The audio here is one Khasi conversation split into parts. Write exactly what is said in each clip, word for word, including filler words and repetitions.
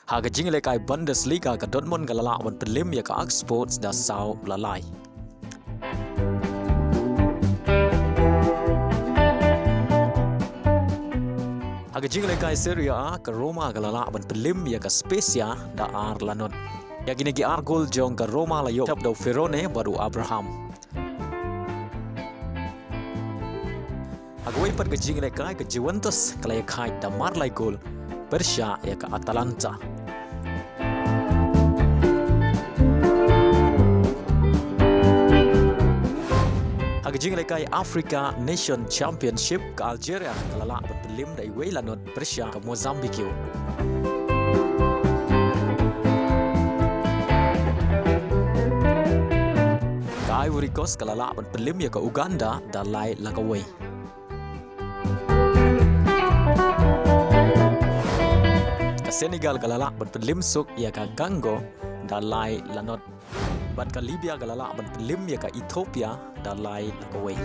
Ha ka jingïalehkai Bundesliga, ka Dortmund ka la lah ban pynliem ïa ka Augsburg da saw la lai. Ha ka jingïalehkai Serie A, ka Roma ka la lah ban pynliem ïa ka Spezia da ar la not. Ïa kine ki ar gol jong ka Roma la ïoh thep da u Ferrone bad u Abraham. Ha kawei pat ka jingïalehkai, ka Juventus ka la ïakhaid da mar lai gol pyrshah ïa ka Atalanta. Ha ka jingïalehkai Africa Nation Championship, ka Algeria ka la lah ban pynliem da iwei la not pyrshah ka Mozambique. Ka Ivory Coast ka la lah ban pynliem ïa ka Uganda da lai la kawei. Ka Senegal ka la lah ban pynliem suk ïa ka Congo da lai la not. Bad ka Libya ka la lah ban pynliem ïa ka Ethiopia da lai la kawei.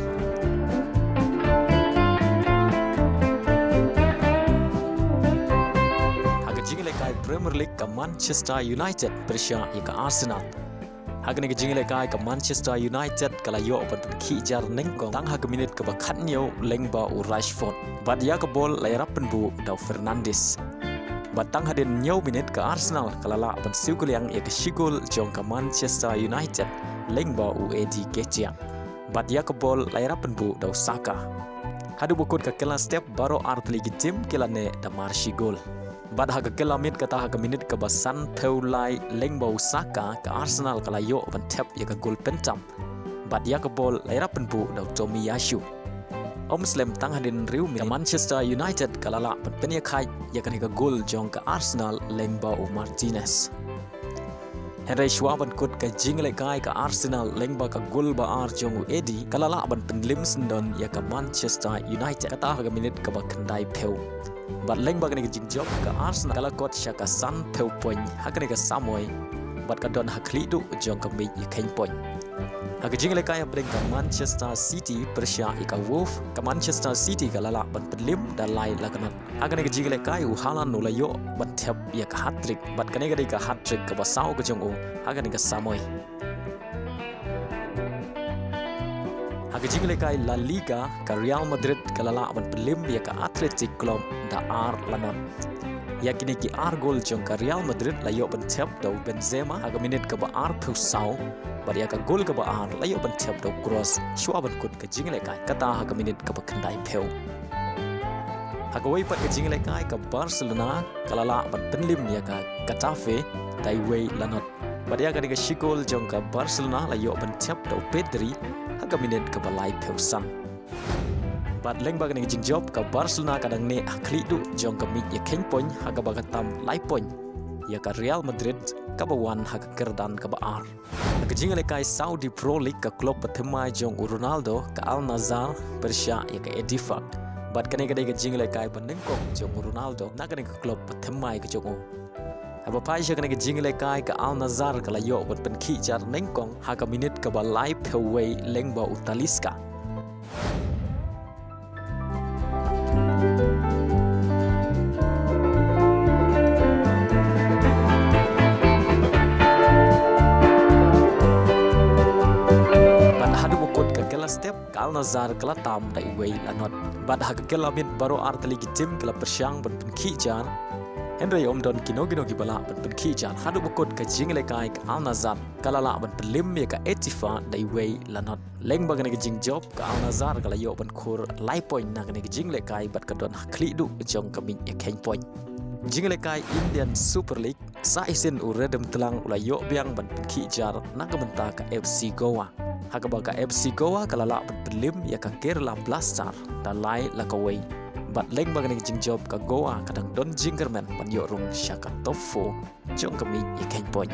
Ha ka jingïalehkai Premier League, ka Manchester United pyrshah ïa ka Arsenal. Ha kane ka jingïalehkai, ka Manchester United ka la ïoh ban pynkhih jar nyngkong tang ha ka minit kaba khathynñiew lyngba u Rashford. Bad ïa ka bol la ïarap pynbuh da u Fernandes. Bad tang hadien hynñiew minit, ka Arsenal ka la lah ban siew kylliang ïa ka shi gol jong ka Manchester United lyngba u Eddie Nketiah. Bad ïa ka bol la ïarap pynbuh da u Saka. Haduh ba kut ka kylla step, baroh ar tylli ki tim ki la neh da mar shi gol. Bad ha ka kylla miet, kata ha ka minit kaba sanphew lai, lyngba u Saka, ka Arsenal ka la ïoh ban thep ïa ka gol pyntam. Bad ïa ka bol la ïarap pynbuh da u Tomiyasu. Ym slem, tang hadien hynriew minit, ka Manchester United ka la lah ban pynïakhaid ïa kane ka gol jong ka Arsenal lyngba u Martinez. Hynrei shuwa ban kut ka jingïalehkai, ka Arsenal lyngba ka gol ba ar jong u Eddie ka la lah ban pynliem syndon ïa ka Manchester United, kata ha ka minit kaba khyndaiphew. Bad lyngba kane ka jingjop, ka Arsenal ka la kot sha ka sanphew point ha kane ka samoi, bad ka don ha khlieh duh jong ka miej ïakheiñ point. Ha ka jingïalehkai hapdeng ka Manchester City pyrshah ïa ka Wolves, ka Manchester City ka la lah ban pynliem da lai la ka not. Ha kane ka jingïalehkai, u Haaland u la ïoh ban thep ïa ka hat-trick, bad kane ka dei ka hat-trick kaba saw ka jong u ha kane ka samoi. Ha ka jingïalehkai La Liga, ka Real Madrid ka la lah ban pynliem ïa ka Athletic Club da ar la not. Ïa kine ki ar gol jong ka Real Madrid la ïoh ban thep da u Benzema ha ka minit kaba arphew saw, bad ïa ka gol kaba ar la ïoh ban thep da u Kroos shuwa ban kut ka jingïalehkai, kata ha ka minit kaba khyndaiphew. Ha kawei pat ka jingïalehkai, ka Barcelona ka la lah ban pynliem ïa ka Getafe da iwei la not. Bad ïa kane ka shi gol jong ka Barcelona la ïoh ban thep da u Pedri ha ka minit kaba laiphew san. Bad lyngba kane ka jingjop, ka Barcelona ka dang neh ha khlieh duh jong ka miej ïakheiñ point ha kaba ka tam lai point ïa ka Real Madrid kaba wan ha ka kyrdan kaba ar. Ha ka jingïalehkai Saudi Pro League, ka klub bathymmai jong u Ronaldo, ka Al Nassr, pyrshah ïa ka Ettifaq. Bad kane ka dei ka jingïalehkai banyngkong jong u Ronaldo na kane ka klub bathymmai ka jong u. Haba phai sha kane ka jingïalehkai, ka Al Nassr ka la ïoh ban pynkhih jar nyngkong ha ka minit kaba laiphew wei lyngba u Talisca. Bad haduh ba kut ka kylla step, ka Al Nassr ka la tam da iwei la not. Bad ha ka kylla miet, baroh ar tylli ki tim ki la pyrshang ban pynkhih jar. Hynrei ym don kino kino kiba lah ban pynkhih jar. Haduh ba kut ka jingïalehkai, ka Al Nassr ka la lah ban pynliem ïa ka Ettifaq da iwei la not. Lyngba kane ka jingjop, ka Al Nassr ka la ïoh ban khur lai point na kane ka jingïalehkai bad ka don ha khlieh duh jong ka miej ïakheiñ point. Jingïalehkai Indian Super League, sa shisien u Redem Tlang u la ïoh biang ban pynkhih jar na ka bynta ka F C Goa. Ha kaba ka F C Goa ka la lah ban pynliem ïa ka Kerala Blaster da lai la kawei. Bad lyngba kane ka jingjop, ka Goa ka dang don jingkyrmen ban ïoh rung sha ka top four jong ka miej ïakheiñ point.